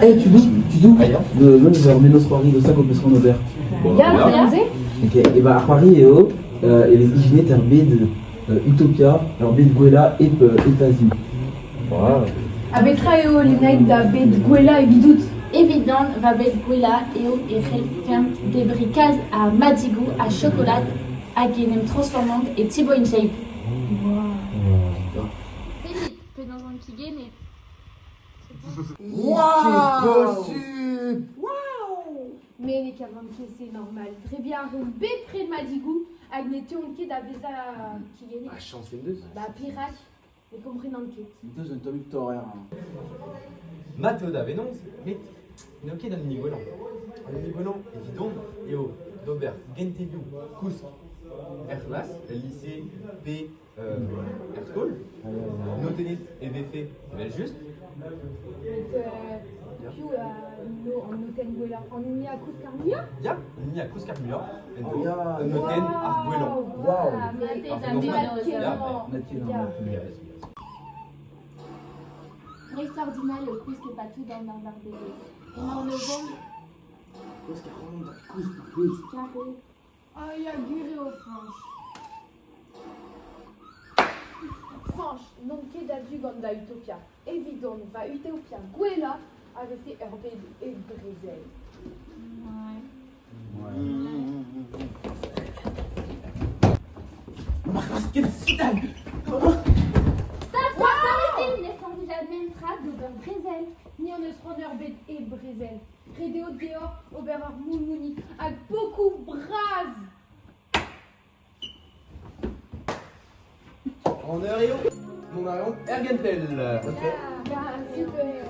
Eh, tu dis, tu dis, ur mennozh c'hoari eus ho peus c'hoant ober. Ya, ya. Ok, e ba ar c'hoari eo e vez ijinet ur bed Utopia, ur bed gwellañ hep hep azioù. Ha petra eo lennaet da bed gwellañ evidout? Evidon va bed gwellañ eo e c'hellfemp debriñ kalz a madigoù ha chokolad hag en em transformant e Thibaut InShape. Sellit penaos on kigennet. Waouh! Me ne kavan ket se normal. Drebiñ a ran bepred madigoù hag ne teuont ket da vezañ kigennet. Ha chañs en deus. Bah perak? Ne komprenan ket. Deus un tammig torrer. Mat eo da vennozh, met n'eo ket an hini gwellañ. An hini gwellañ evidon eo d'ober gentelioù kousk er c'hlas, el lise pe er skol. Notennet e vefe evel-just. Met piv a no an notenn gwellañ? An hini a kousk ar muiañ? Ya, an hini a kousk ar muiañ en do un notenn ar gwellañ. Waouh! Mat eo da vennozh. Mat kenañ. Dreistordinal eo kousk e-pad tout an abardaez. Emaon o vont. Kousk a ran da kousk kousk. Kare. Ah ya, gwir eo, Fañch. Fañch, n'on ket a-du gant da Utopia. Evidon, va Utopia gwellañ a vefe ur bed hep brezel. Stop, stop, arrêtez Laissons-nous la même tra d'ober brezel. Ni hon eus c'hoant ur bed hep brezel. Ret eo deoc'h ober ur moumounig hag pokoù bras. En eur eo, mont a reomp er gentel. Ya, super.